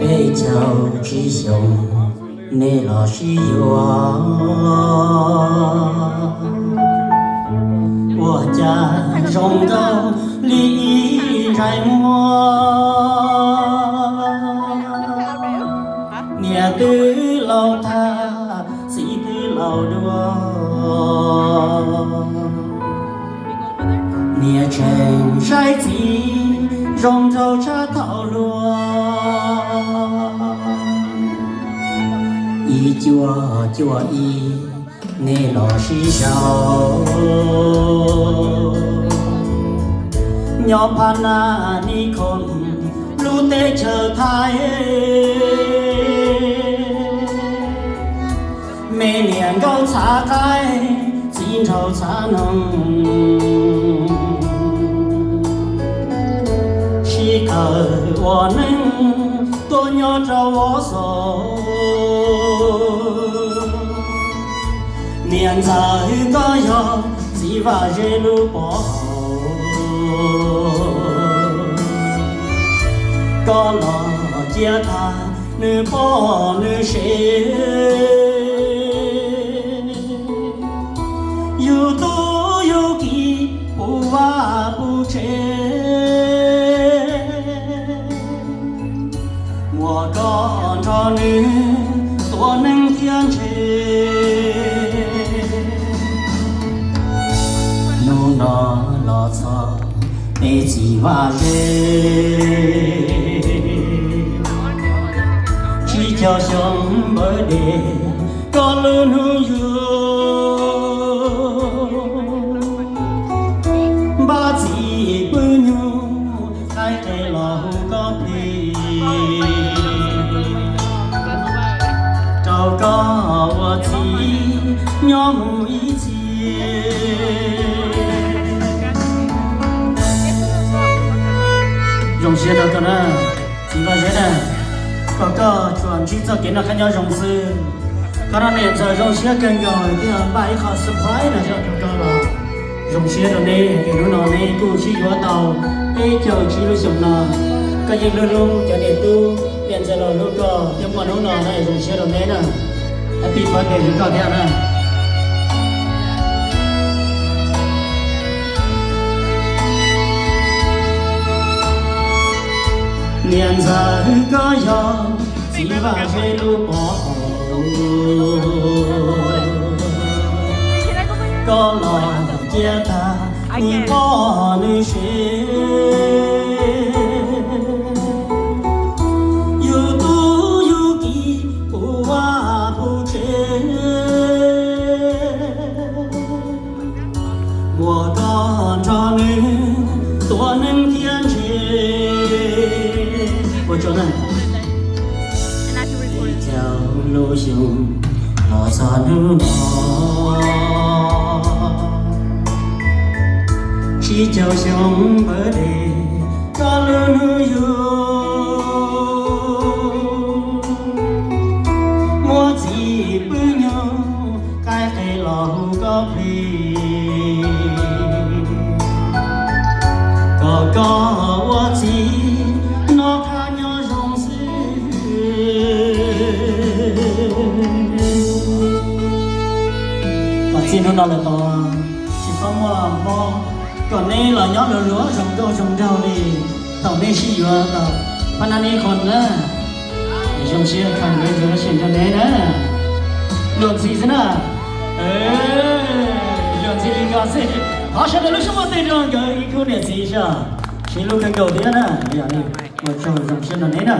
Peb caug tsib xyoos nej los sib yuav, ua cas zoo nkauj li ib ntsais muag. Niam twb laus tag, txiv twb laus dua, niam tseem saib txiv zoo nraug tshaj thaum hluas. Ib cuaj cuaj ib nej los sib sau, nyob Phab Naj Nis Khoos lub teb chaws Thaib. Me niam nkauj txhav qaib, txiv nraug txhav noog, sib qawm ua neej tuaj nyob rau Vov Xos. Niam ntxawm koj yog txiv Vaj Zeb lub pov haum, koj los cia tag nws poj nws sev. Yus tub yus kiv puv vaj puv tsev, muaj koj nrog nws tuav neej thiab ntshe. Hnub no los txog peb txiv Vaj Zeb, tsib caug xyoo npawg de koj lub hnub yug. Npab txiv pw nyuj, qaib qe los hu koj plig, rau koj ua txiv nyob mus ib txhis. Zoo siab rau koj na, txiv Vaj Zeb na, kom koj tsuas ntsib txoj kev noj qab nyob zoo xwb. Koj no niam ntxawm zoo siab kawg nkaus thiaj npaj ib qho surprise no rau koj los zoo siab rau neb, ces hnub no neb kuj sib yuav tau peb caug tsib lub xyoos no. Koj yeej hlub hlub cov niam tub niam ntxawm los hlub koj thiab, muaj hnub no na zoo siab rau neb na. Happy birthday rau koj thiab na. Niam ntxawm koj yog txiv Vaj Zeb lub pov haum, koj los cia tag nws poj nws sev. Yus tub yus kiv puv vaj puv tsev, muaj koj nrog nws tuav neej thiab ntshe. Ua tsaug na. Peb caug lub xyoo los txog hnub no, tsib caug xyoo npawg de koj lub hnub yug. Muaj txiv pw nyuj, qaib qe los hu koj plig, kom koj ua txiv noj qab nyob zoo xwb. Kom txij hnub no lawm tod tsis txhob muaj mob, kom neb los nyob luag luag zoo nkauj zoo nraug li thaum neb sib yuav tau Phab Nab Neb Qhoo na. Zoo siab congratulations rau neb na. Luag ntxhi xwb na. Luag ntxhi li ko xwb. Thov sawv daws lub suab muaj tej rau nkawd ib khub niam txiv soj. Sib hlub kawg nkaus thiab na. Ua tsaug zoo siab rau neb na.